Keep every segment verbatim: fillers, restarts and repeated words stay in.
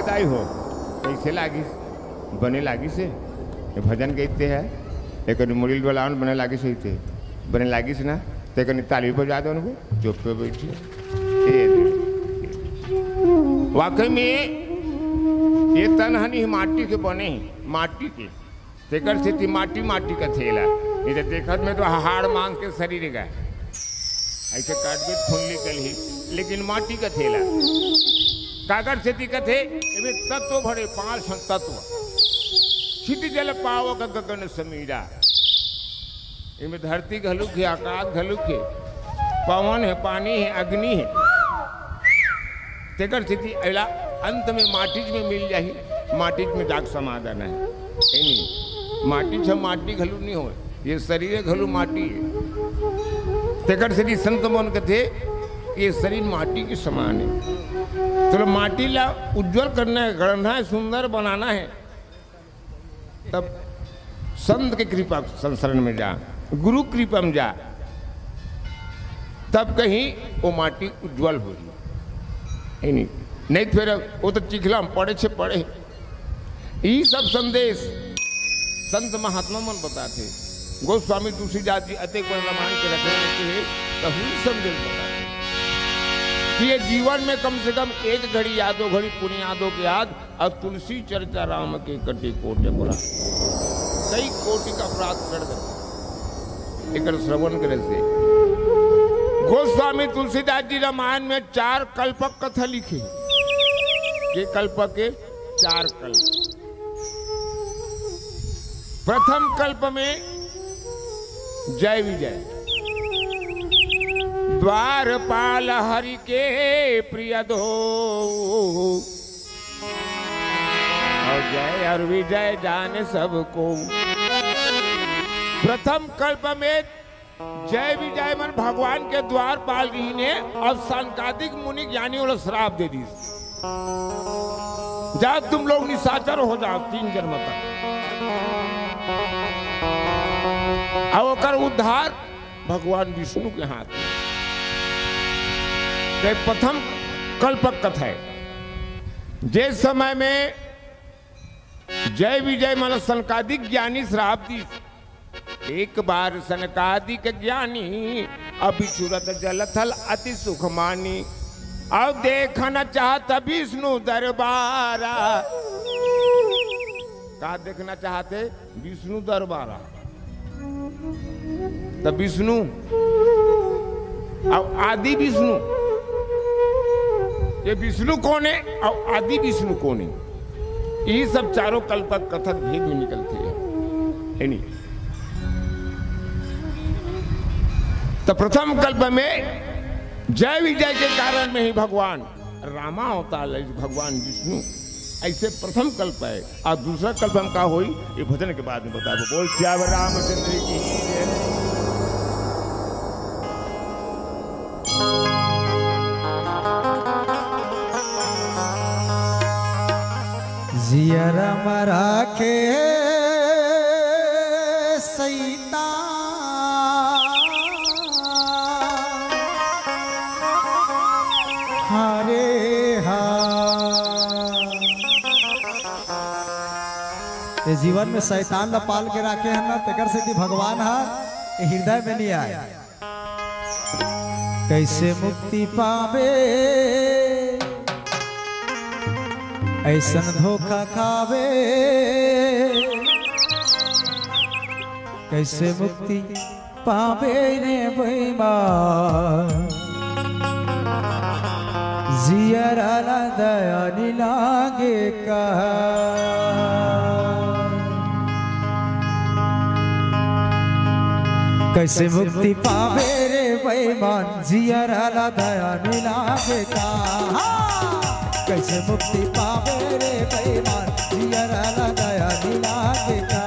दाई हो, कइसे लागिस? बने लागिस हे? ये भजन गइते हे, एक मुड़ी डोलावन बने लागिस हे, बने लागिस ना? ते कनी ताली बजा दो उनको, चुप पे बैठिए। ये दे। वाकई में ये तन हनी माटी के बने हे, माटी के। तेकर सेती माटी माटी कथे एला। नहीं तो देखत में तो हाड़ मांस के शरीर हे, ऐसे काटबे त खून निकलही, लेकिन माटी कथे एला। काकर सेती कथे? एमे तत्व भरे, पांच ठन तत्व। क्षिति जल पावक गगन समीरा। एमे धरती घलुक हे, आकाश घलुक हे, पवन हे, पानी हे, अग्नि हे। तेकर सेती एला अंत में माटीच में मिल जाही, माटीच में जाके समा जाना हे। ए नहीं, माटीच ह माटी घलो नहीं होय, ये शरीर घलो माटी हे। तेकर सेती संत मन कथे, ये शरीर माटी के समान हे। चलो, माटी ला उज्जवल करना हे, गढ़ना हे, सुंदर बनाना हे, तब संत के कृपा संसरण में जा, गुरु कृपा में जा, तब कहीं वो माटी उज्जवल होही। हे नहीं, नहीं तो फिर वो तो चिखला में पड़े छे पड़े। ई सब संदेश संत महात्मा मन बताथे। गोस्वामी तुलसीदास जी अतेक बड़े रामायण के रचना करथे, तो हुई संदेश बताथे कि ये जीवन में कम से कम एक घड़ी या दो घड़ी पुण्य यादों के याद, अउ तुलसी चर्चा राम के कटे कोटि अपराध, कई कोटि का अपराध कर दे एकर श्रवण करे से। गोस्वामी तुलसीदास जी रामायण में चार कल्पक कथा लिखे। के कल्पक के? चार कल्प। प्रथम कल्प में जय विजय, द्वारपाल हरि के प्रिय दो, अउ जय अउ विजय जान सबको। प्रथम कल्प में जय विजय मन भगवान के द्वारपाल रहिन हे अउ सनकादिक मुनि ज्ञानी ओला श्राप दे दिस, जाओ तुम लोग निशाचर हो जाओ तीन जन्म तक। अउ ओकर उद्धार भगवान विष्णु के हाथ में। ते प्रथम कल्पक कथा हे। जे समय में जय विजय मन ला सनकादिक ज्ञानी श्राप दिस, एक बार सनकादिक ज्ञानी अबिछुरत जल थल अति सुख मानी, अउ देखना चाहत विष्णु दरबारा। का देखना चाहत हे? विष्णु दरबारा। त विष्णु अउ आदि विष्णु, ये विष्णु कोन हे अउ आदि विष्णु कोन हे, ये सब चारों कल्पक कथा के भेद में निकलथे। हे नहीं? त प्रथम कल्प में जय विजय के कारण में ही भगवान रामा अवतार ले भगवान विष्णु, ऐसे प्रथम कल्प हे। अउ दूसरा कल्प हम का होई, ये भजन के बाद में बताबो। बोल सियावर रामचंद्र की जय। जियरा म राखे सैता। हरे हा। ये जीवन में शैतान ला पाल के राखे हन ना, तेकर सेती भगवान हा ये हृदय में नहीं आए। कैसे मुक्ति पावे, ऐसन धोखा खावे, कैसे मुक्ति पावे रे बेईमान, जियरा ला दया नी लागे का। कैसे मुक्ति पावे रे बेईमान, जियरा ला दया नी लागे का। हाँ। कैसे मुक्ति पावे रे बेईमान, जियरा ला दया नी लागे का।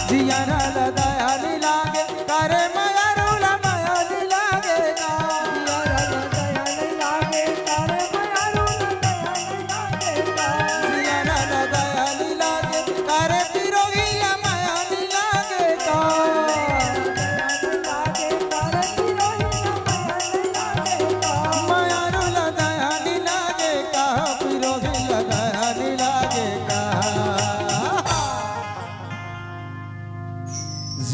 जियरा ला दया नी लागे का रे, मयारू ला मया नी लागे का। जियरा ला दया नी लागे का रे, मयारू ला मया नी लागे का। जियरा ला दया नी लागे का रे, पिरोही ला मया नी लागे का। मयारू ला दया नी लागे का, पिरोही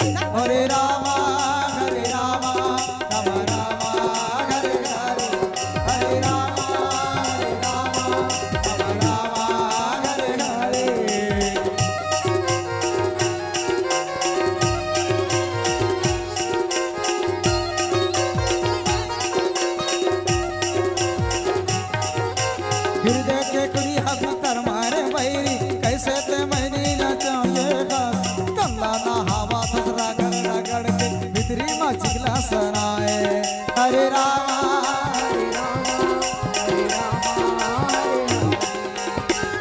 हरे रामा, हरे रामा, रामा रामा, हरे हरे, हरे रामा, हरे रामा, रामा रामा, हरे हरे। हृदय के कुरिया भीतर मारे बैरी, कैसे ते मैनी नचाए हस। तल्ला ना हवा धस रगड़ रगड़ के, भीतरी मा चिखला सनाए। हरे रामा, हरे रामा, हरे रामा, हरे रामा।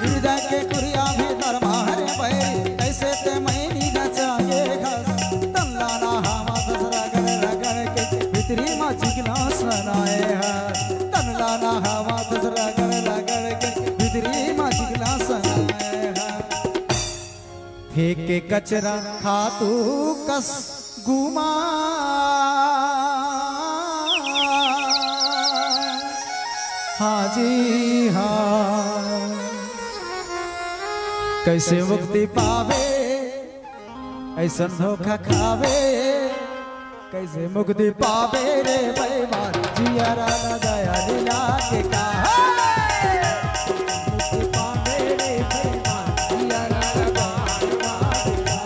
हृदय के कुरिया भीतर मारे बैरी, कैसे ते मैनी नचाए हस। तल्ला ना हवा धस रगड़ रगड़ के, भीतरी मा चिखला सनाए हस। तल्ला ना हवा धस रगड़ रगड़ के, भीतरी मा चिखला सनाए हस। फेंक के कचरा खातू कस गुमा। हाँ जी हाँ, कैसे मुक्ति पावे ऐसन धोखा खावे। कैसे मुक्ति पावे रे बेईमान, जियरा ला दया दिला के का। मुक्ति पावे रे बेईमान, जियरा ला दया दिला के का।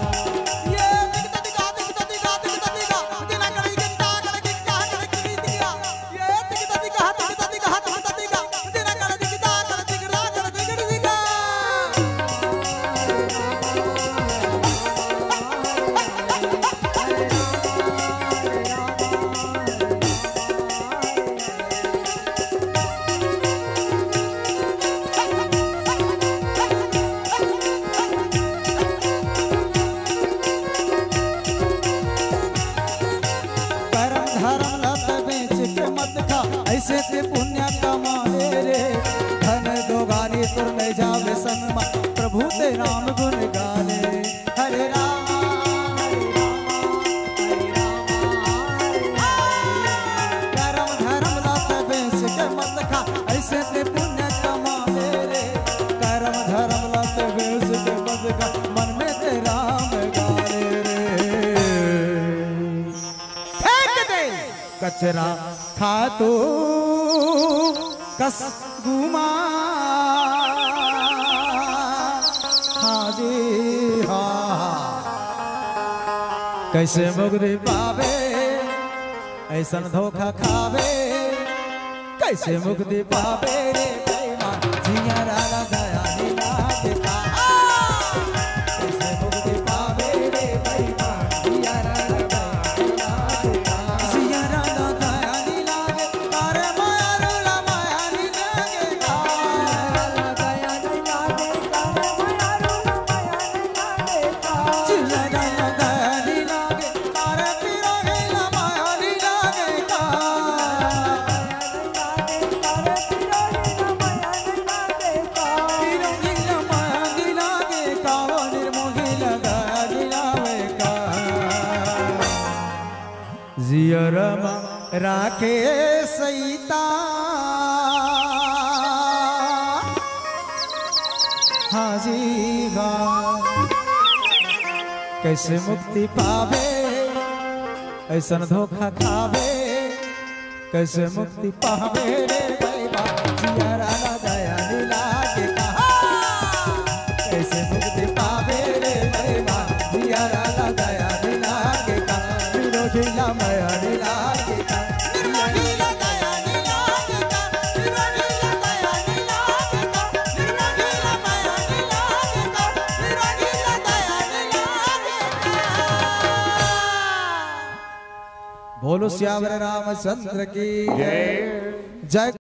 ये दिख दिखा, दिख दिखा, दिख दिखा, दिना कड़े दिखा, कड़े दिखा, कड़े दिखा। करम धरम लत बेच के मत खा, ऐसे ते पुण्य कमावे रे। धन दोगानी तोर नहीं जावे संग मा, प्रभु ते नाम गुण गाले। हरे रामा, हरे रामा, हरे रामा, हरे रामा। करम धरम लत बेच के मत खा, ऐसे ते पुण्य कमावे रे। करम धरम लत बेच के मत खा, मन में ते राम गाले रे। फेंक दे कचरा खातू कस गुमा। हाँ जी हाँ। कैसे मुक्ति पावे ऐसन धोखा खावे। कैसे मुक्ति पावे रे बेईमान, जियरा ला दया दिला के का। कैसे मुक्ति पावे रे बेईमान, जियरा ला दया दिला के का। जियरा ला दया दिला के का। अरे मायारू ला माया दिला के का। जियरा ला दया दिला के का। अरे मायारू ला माया दिला के का। जियरा ला दया दिला के का। अरे पिरोही ला माया दिला के का। जियरा मा राखे सईता। हाँ जी हाँ। कैसे मुक्ति पावे ऐसन धोखा खावे। कैसे मुक्ति पावे रे बेईमान, जियरा ला दया दिला के का। कैसे मुक्ति पावे रे बेईमान, जियरा ला दया दिला के का। विरोधी ला माया दिला के का। बोलो सियावर रामचंद्र की जय। जय।